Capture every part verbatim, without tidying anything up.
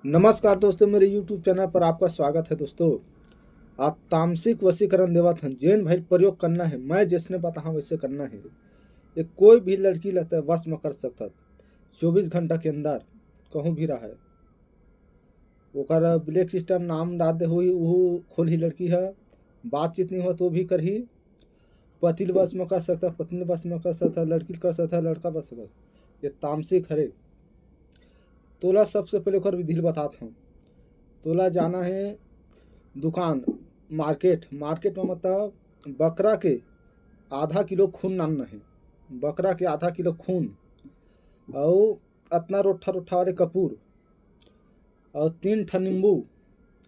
नमस्कार दोस्तों, मेरे YouTube चैनल पर आपका स्वागत है। दोस्तों, आज तामसिक वशीकरण देवत हन, जेन भाई प्रयोग करना है, मैं जैसने बताहा वैसे करना है। ये कोई भी लड़की ला त वश में कर सकथस, चौबीस घंटा के अंदर कहूँ भी रहे। ओकर ब्लैक सिस्टम नाम डाल दे होही, उहू खोलही लड़की ह। बातचीत नहीं हो तो भी करही। पति ल वश में कर सकथस, पत्नी ल वश में कर सकथस, लड़की ल कर सकथस, लड़का ल वश में कर सकथस। ये तामसिक हरे। तोला सबसे पहले ओकर विधि ल बतात हूँ। तोला जाना है दुकान, मार्केट, मार्केट में मतलब बकरा के आधा किलो खून लानना है, बकरा के आधा किलो खून, अउ अतना रोठा रोठा वाले कपूर, अउ तीन ठा नींबू,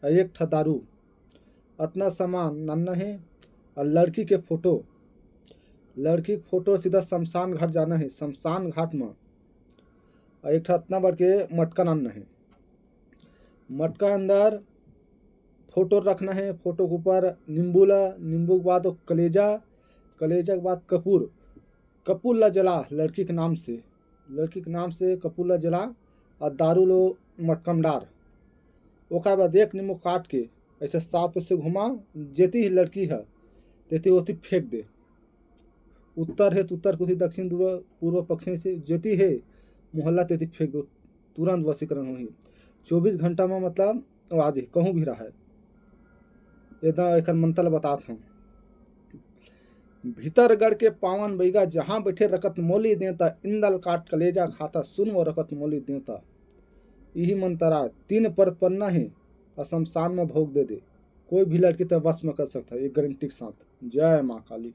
अउ एक ठा दारू, अतना सामान लानना है। अउ लड़की के फोटो, लड़की के फोटो सीधा शमशान घाट जाना है। शमशान घाट में अउ एक ठा अतना बड़ के मटका लानना है। मटका अंदर फोटो रखना है, फोटो के ऊपर नींबू ला, नींबू के बाद वो कलेजा, कलेजा के बाद कपूर, कपूर ला जला लड़की के नाम से, लड़की के नाम से कपूर ला जला, अउ दारू लो मटका में डार। ओकर बाद एक नींबू काट के ऐसे सात ओर से घुमा, जेती ही लड़की है तेती ओती फेंक दे। उत्तर है तो उत्तर कोती, दक्षिण ध्रुव, पूर्व पश्चिम से जेती है मोहल्ला तेती फेंक दो, तुरंत वशीकरण होही। चौबीस घंटा में मतलब आवाज है, कहूँ भी रहे। एकदम एकर मंत्र ल बतात हूँ। भीतरगढ़ के पावन बैगा, जहाँ बैठे रकत मोली देवता, इंदल काट कलेजा खाता, सुन वो रकत मोली देवता। यही मंत्र आय, तीन परत पन्ना है, अउ शमशान में भोग दे दे। कोई भी लड़की त वश में कर सकता है, ये गारंटी के साथ। जय माँ काली।